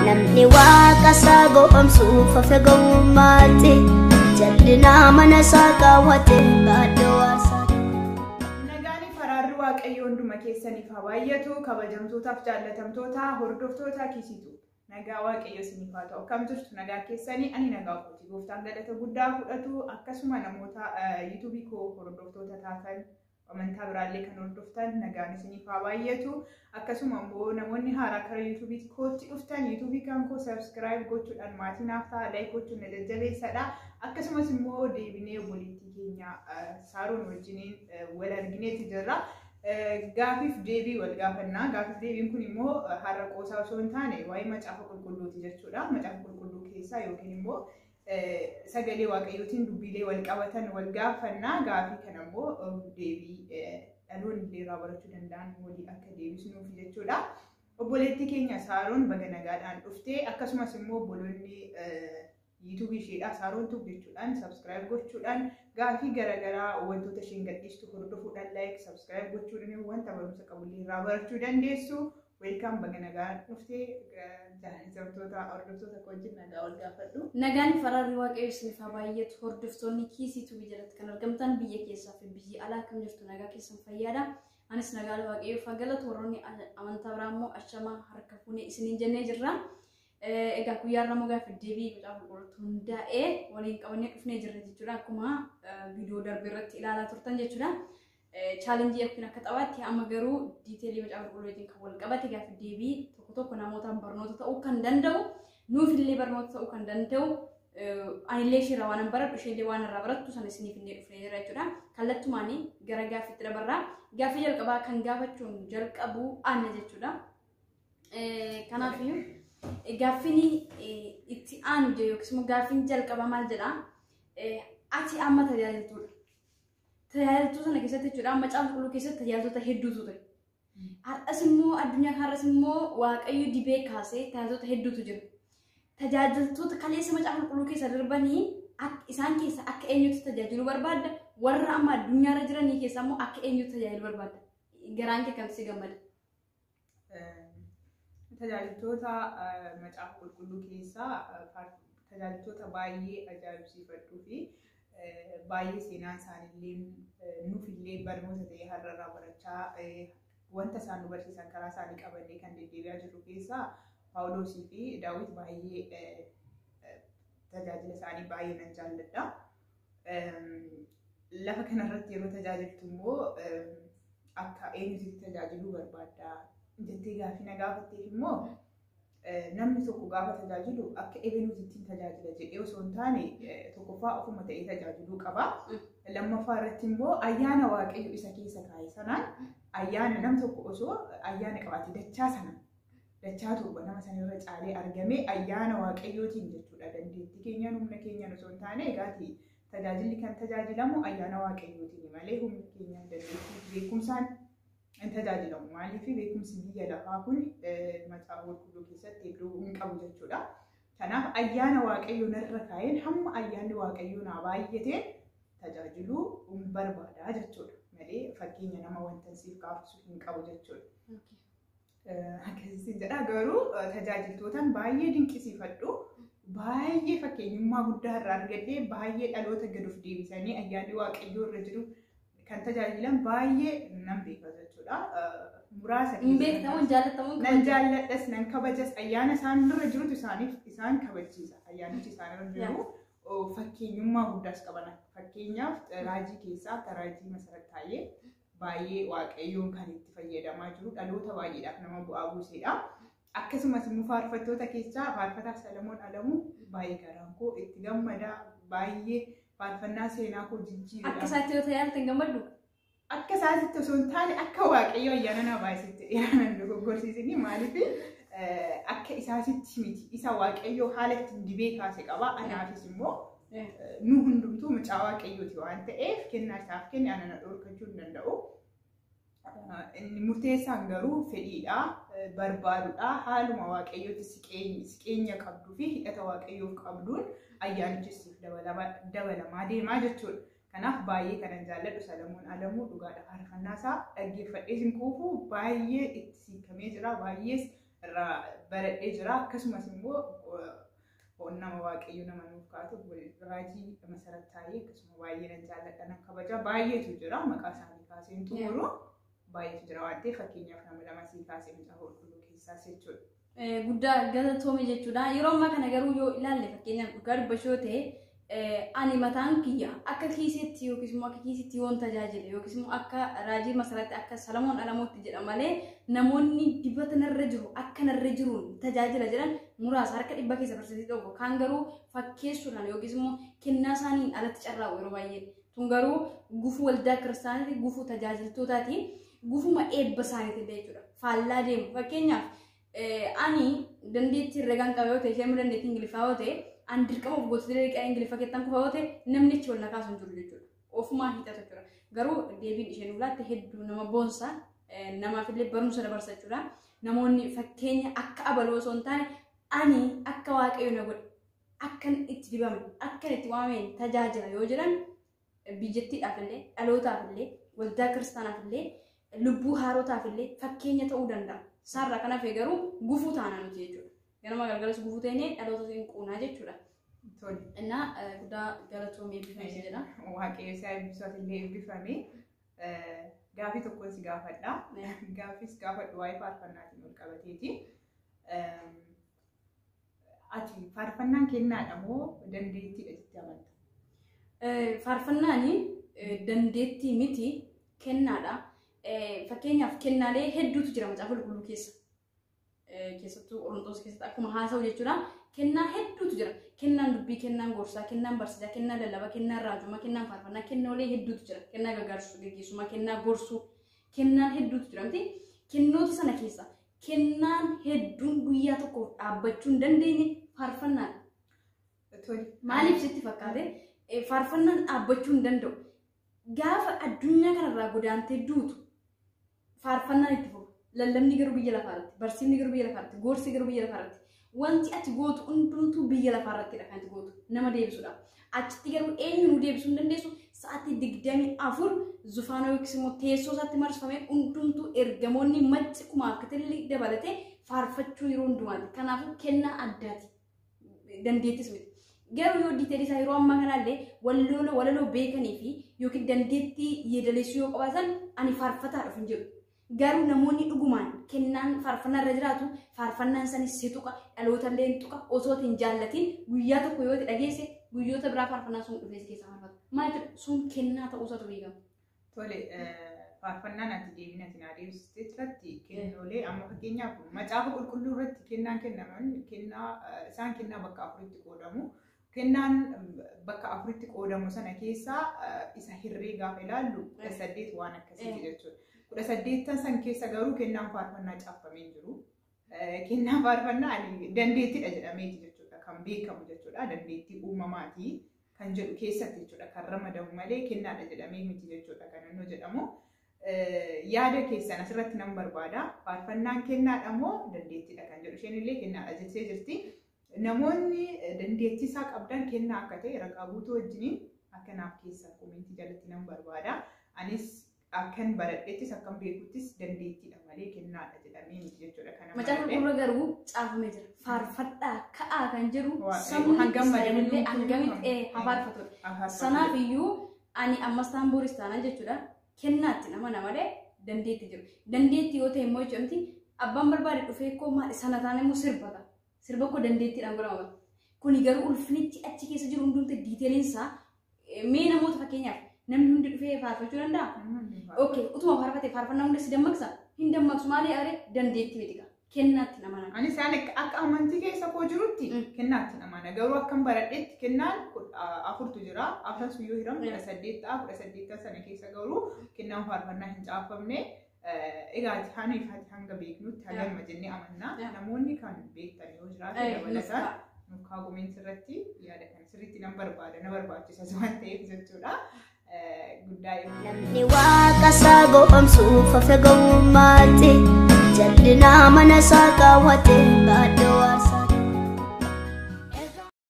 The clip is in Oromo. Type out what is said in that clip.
Namni waaqa isaa goomsuuf hafe gowwummaatti jal'inaa mana isaa kaawwate baadhoo waasaa. Nagaan faraarri Waaqayyoo hunduma keessaniif haa baay'atu. Kabajamtootaaf jaallatamtoota hordoftoota Kiisitu. Nagaa Waaqayyoo isiniif haa ta'u. Akkam jirtu? Nagaa keessanii? Ani nagaa kooti. Gooftaan galata guddaa fudhatu. Akkasuma namoota yuutuubii koo hordoftoota taatan, amantaa biraallee kan hordoftan, nagaan isiniif haa baay'atu. Akkasuma immoo namoonni haaraa karaa yuutuubii kootti dhuftan, yuutuubii kan koo subscribe gochuudhaan maatii naaf ta'a, like gochuun na jajjabeessadha. Akkasumas immoo deebinee obboleettii keenya Saaroon wajjiniin wal argineeti jirra. Gaafiif deebii wal gaafannaa. Gaafiif deebiin kun immoo har'a qoosaa osoo hin taane waa'ee Macaafa Qulqulluuti jechuudha. Macaafa Qulqulluu keessaa yookiin immoo sagalee Waaqayyootiin dubbiilee wal qabatan wal gaafannaa. Gaafii kana immoo deebii dhaloonni illee irraa barachuu danda'an walii akka deebisnuuf jechuudha. Obboleettii keenya Saaroon, baga nagaadhaan dhuftee. Akkasumas immoo obboloonni yuutuubii isheedha Saaroon Tube jechuudhaan subscribe gochuudhaan, gaafii garaagaraa wantoota isheen gadhiistu hordofuudhaan, like, subscribe gochuudhaan wanta barumsa qabullee irraa barachuu dandeessu. Welcome, baga nagaan dhuftee. Jaallatamtoota hordoftoota koo wajjin nagaa wal gaafadhu. Nagaan faraarri Waaqayyoo isiniif haa baay'atu. Hordoftoonni Kiisii Tuubii jalatti kan argamtan, biyya keessaa fi biyya alaa, akkam jirtu? Nagaa keessan, fayyaadha. Anis nagaan Waaqayyoof haa galatu. Warroonni amantaa biraa immoo ashama harka fuunee isiniin jennee jirra. Egaa guyyaa irraa immoo gaafa deebii Macaafa Qulqulluutti hundaa'ee waliin qabannee dhufnee jirra jechuudha. Akkuma viidiyoo darbe irratti ilaalaa turtan jechuudha. Challenge yookiin akka taphaatti, amma garuu detail Macaafa Qulqulluu wajjin kan wal qabate gaafa deebii tokko tokko namootaan barnoota ta'uu kan danda'u, nuufillee barnoota ta'uu kan danda'u, anillee isheerraa waan baradhu, isheellee waan irraa barattu sana isiniif illee dhufnee jira jechuudha. Kallattumaanii gara gaaffiitti dabarraa. Gaaffii jalqabaa kan gaafachuun jalqabu ana jechuudha. Kanaafiyyuu gaaffiin itti aanu yookiis immoo gaaffiin jalqabaa maal jedhaa? Ati amma tajaajiltuudha. Tajaajiltuu sana keessatti jechuudha, Macaafa Qulqulluu keessatti tajaajiltoota hedduutu ture. Har'as immoo addunyaa kanarras immoo Waaqayyo dibee kaasee tajaajiltoota hedduutu jira. Tajaajiltoota kaleessa Macaafa Qulqulluu keessa darbanii isaan keessa akka eenyutti tajaajiluu barbaadda? Warra amma addunyaarra jiranii keessa immoo akka eenyutti tajaajiluu barbaadda? Garaan kee kam si gammada? Tajaajiltoota Macaafa Qulqulluu keessaa tajaajiltoota baay'ee ajaa'ibsiifadhuu fi baay'ee seenaan isaaniillee nuufillee barnoota ta'ee har'arraa barachaa, wanta isaan nu barsiisan karaa isaanii qabannee kan deddeebi'aa jirru keessaa Paawuloosii fi Daawit baay'ee tajaajila isaanii baay'ee nan jaalladha. Lafa kanarratti yeroo tajaajiltu immoo akka eenyutti tajaajiluu barbaadda jettee gaaffii na gaafatteef immoo, namni tokko gaafa tajaajilu akka ebeluutti tajaajila jedhee osoo hin taane, tokkoffaa ofuma ta'ee tajaajiluu qaba. Lammaffaa irratti immoo ayyaana Waaqayyo isa keessa kaa'e sanaan, ayyaana nam tokko osoo ayyaana qabaate dachaa sana dachaa torba nama sanarra caalee argamee ayyaana Waaqayyootiin jechuudha. Dandeettii keenyaan, humna keenyaan osoo hin taane, egaati tajaajilli kan tajaajilamu ayyaana Waaqayyootiin malee humna keenyaan, dandeettii, beekumsaan hin tajaajilamu. Maaliif? Beekumsi biyya lafaa kun Macaafa Qulqulluu keessatti iddoo hin qabu jechuudha. Kanaaf ayyaana Waaqayyoo narra kaa'een, hamma ayyaanni Waaqayyoo naa baay'ateen tajaajiluu hin barbaada jechuudha. Malee fakkeenya nama wanta siif kaasu hin qabu jechuudha. Akkasiin jedha. Garuu tajaajiltootaan baay'ee dinqisiifadhu. Baay'ee fakkeenyummaa guddaa irraa argadhee, baay'ee dhaloota gad of deebisanii ayyaanni Waaqayyoo irra jiru kan tajaajilan baay'ee nan beeka jechuudha. Muraasa Hin beektamuun jaallatamuun. Nan jaalladhas, nan kabajas. Ayyaana isaan irra jirutu isaaniif isaan kabachiisa. Ayyaanichi isaan irra jiru fakkeenyummaa guddaas qaban. Fakkeenyaaf raajii keessaa akka raajii Masarat Taayyee baay'ee Waaqayyoon kan itti fayyadamaa jiru, dhaloota baay'eedhaaf nama bu'aa buusedha. Akkasumas immoo faarfattoota keessaa faarfataa Salamoon Alamuu baay'ee garaan koo itti gammada, baay'ee faarfannaa seenaa koo jijjiirudha. Akka isaatti yoo tajaajiltan hin gammaddu? Akka isaatti osoo hin taane, akka Waaqayyo ayyaana naa baay'isetti dhiyaatan dogoggorsiisanii. Maaliif, akka isaatitti miti, isa Waaqayyo haala ittiin dibee kaase qaba. Anaafis immoo nu hundumtuu mucaa Waaqayyooti waan ta'eef, kennaa isaaf kenne ana na dhorkachuu hin danda'u. Inni murteessaan garuu fedhiidha, barbaaduudha, haaluma Waaqayyootti siqeenya qabduu fi hidhata Waaqayyoof qabduun ayyaanichi siif dabalamaa deemaa jechuudha. Kanaaf baay'ee kanan jaalladhu Salamoon Alamuu dhugaadha. Faarfannaa isaa dhaggeeffadhee sin quufu, baay'ee itti siikamee jira. Baay'ees irraa baradhee jira. Akkasumas immoo nama Waaqayyo nama nuuf kaatu Raajii Masarat Taayee akkasuma baay'ee nan jaalladha, nan kabaja. Baay'eetu jira, maqaa isaanii kaasee hin xumuru. Baay'eetu jira waan ta'eef fakkeenyaaf nama lama sii kaasee Macaafa Qulqulluu keessaas jechuudha. Guddaa galatoome jechuudha. Yeroo ammaa kana garuu yoo ilaalle, fakkeenyaaf dhugaa dubbachuu yoo ta'e, ani mataan kiyya akka kiiseetti yookiis immoo akka kiisitti yoon tajaajile yookiis immoo akka Raajii Masaraatti, akka Salamoon Alamootti jedha malee, namoonni dibata narra jiru akka narra jiruun tajaajila jedhan muraasa, harka 100 keessa 1% kaan garuu fakkeessuudhaan yookiis immoo kennaa isaaniin alatti carraa'u yeroo baay'ee. Tun garuu gufuu waldaa kiristaanaati, gufuu tajaajiltootaati, gufuma eebba isaaniiti illee jechuudha. Faallaa deemu. Fakkeenyaaf ani dandeettii herregaan qaba yoo ta'e, isheen dandeettii Ingiliffaa yoo ta'e, ani dirqama of gootee daqiiqaa Ingiliffa keessan kufa yoo ta'e, namni achi wal na kaasu hin jiru jechuudha. Ofumaa hiixatu jechuudha. Garuu deebiin isheen ulaatte hedduu nama boonsa, namaaf illee barumsa dabarsa jechuudha. Namoonni fakkeenya akka abaloo osoo hin taane, ani akka Waaqayyo na godhe, akkan itti dibame, akkan itti waameen tajaajila yoo jedhan, biyyattiidhaaf illee, dhalootaaf illee, waldaa kiristaanaaf illee, lubbuu haarotaaf illee fakkeenya ta'uu danda'a. Isaarraa kan hafe garuu gufuu taana nuti jechuudha. Ganama galgalas gufuu teenyee dhaloota hin quunaa jechuudha. Innaa guddaa galatoomii, eebbifamee jedha. Waaqayyo isaa eebbisuuf illee eebbifame. Gaafii tokkoon si gaafadha. Gaaffiis gaafadhu waa'ee faarfannaatiin wal qabateeti. Ati faarfannaan kennaadha moo dandeettiidha jettee amanta? Faarfannaan dandeettii miti, kennaadha. Fakkeenyaaf kennaalee hedduutu jira Macaafa Qulqulluu keessa. Keessattuu Qorontoos keessatti akkuma haasa'u jechuudha. Kennaa hedduutu jira. Kennaan dubbii, kennaan gorsaa, kennaan barsiisaa, kennaan lallabaa, kennaan raajummaa, kennaan faarfannaa, kennoolee hedduutu jira. Kennaa gargaarsuu, geggeessummaa, kennaa gorsuu, kennaan hedduutu jira miti. Kennoota sana keessa kennaan hedduun guyyaa tokkoof dhaabbachuu hin dandeenye faarfannaadha. Maaliif sitti fakkaate? Faarfannaan dhaabbachuu hin danda'u. Gaafa addunyaa kanarraa godaantee duutu faarfannaan itti fufa. Lallabni garuu biyya lafaarratti, barsiifni garuu biyya lafaarratti, gorsi garuu biyya lafaarratti. Wanti ati gootu hundumtuu biyya lafaarrattidha kan ati gootu nama deebisuudhaaf. Achitti garuu eenyu nu deebisuu hin dandeessu. Sa'aatii 24 zufaana yookiis immoo teessoo isaatti marfamee hundumtuu ergamoonni macci kumaaf kitilli dabalatee faarfachuu yeroo hundumaati. Kanaafuu kennaa addaati. Dandeettis miti. Garuu yoo detail isaa yeroo ammaa kanallee wallooloo walaloo beekanii fi yookiin dandeettii yeedaleessuu yoo qabaatan, ani faarfataa dhufu hin jedhu. Garuu namoonni dhugumaan kennaan faarfannaa irra jiraatu, faarfannaan sanis si tuqa, dhalootallee hin tuqa, osoo hin jaallatin guyyaa tokko yoo itti dhageesse, guyyoota biraa faarfannaan sun dhufee si keessaa faarfata. Maal jechuudha? Sun kennaa ta'uusatu beekama. Tole, faarfannaan ati deebina ati naa deebiste irratti kennoolee amma fakkeenyaaf Macaafa Qulqulluu irratti kennaan kennaman kennaa isaan kennaa bakka afuritti qoodamu. Kennaan bakka afuritti qoodamu sana keessaa isa hirree gaafa ilaallu 18 waan akkasiiti jechuudha. 18n san keessa garuu kennaan faarfannaa caaffamee hin jiru. Kennaan faarfannaa ani dandeettiidha jedhameeti jechuudha kan beekamu jechuudha, dandeettii uumamaati kan jedhu keessatti jechuudha kan ramadamu malee kennaadha jedhamee miti jechuudha kan inni jedhamu. Yaada keessan asirratti nan barbaada. Faarfannaan kennaadha moo dandeettiidha kan jedhu, isheen illee kennaadha jettee jirti. Namoonni dandeettii isaa qabdan kennaa akka ta'e ragaa guutuu wajjiniin akka naaf keessan comment jalatti nan barbaada. Anis akkan baradhettis akkan beekuttis dandeettiidha malee kennaadha jedhamee miti jechuudha. Kana Macaafa Qulqulluu garuu caafamee jira. Faarfadhaa ka'aa kan jedhu sabni hangam Israa'elillee malee hangamitti haa faarfatudha. Sanaaf iyyuu ani ammas ta'an boris taanaan jechuudha, kennaatti nama malee dandeetti jiru. Dandeettii yoo ta'e immoo jechuudha, abbaan barbaade dhufee koo maal sana taane immoo sirbata. Sirba koo dandeettiidhaan godhama. Kuni garuu ulfinichi achi keessa jiru hundumti detailiinsaa mee namoota, fakkeenyaaf namni hundi dhufee faarfachuu danda'a? Okay, utuma faarfate faarfannaa hunda si dammaqsa? Hin dammaqsu. Maali aree? Dandeettii miti gaa. Kennaatti nama nama. Ani isaan akka amantii keessa koo jirutti kennaatti namana. Garuu akkan baradhetti kennaan afurtu jira. Afran sun yoo hiramu 18 ta'a. 18 sana keessa garuu kennaan faarfannaa hin caafamne. Egaa haniif ati hanga beeknutti hagalma jennee amannaa. Namoonni kan beektan yoo jiraate dabalataan nuuf kaa comment irratti yaada kana sirriitti nan barbaada, na barbaachisa waan ta'eef jechuudha. Guddaa Namni waaqa isaa goomsuuf hafe gowwummaatti jal'inaa mana isaa kaawwate baadhoo.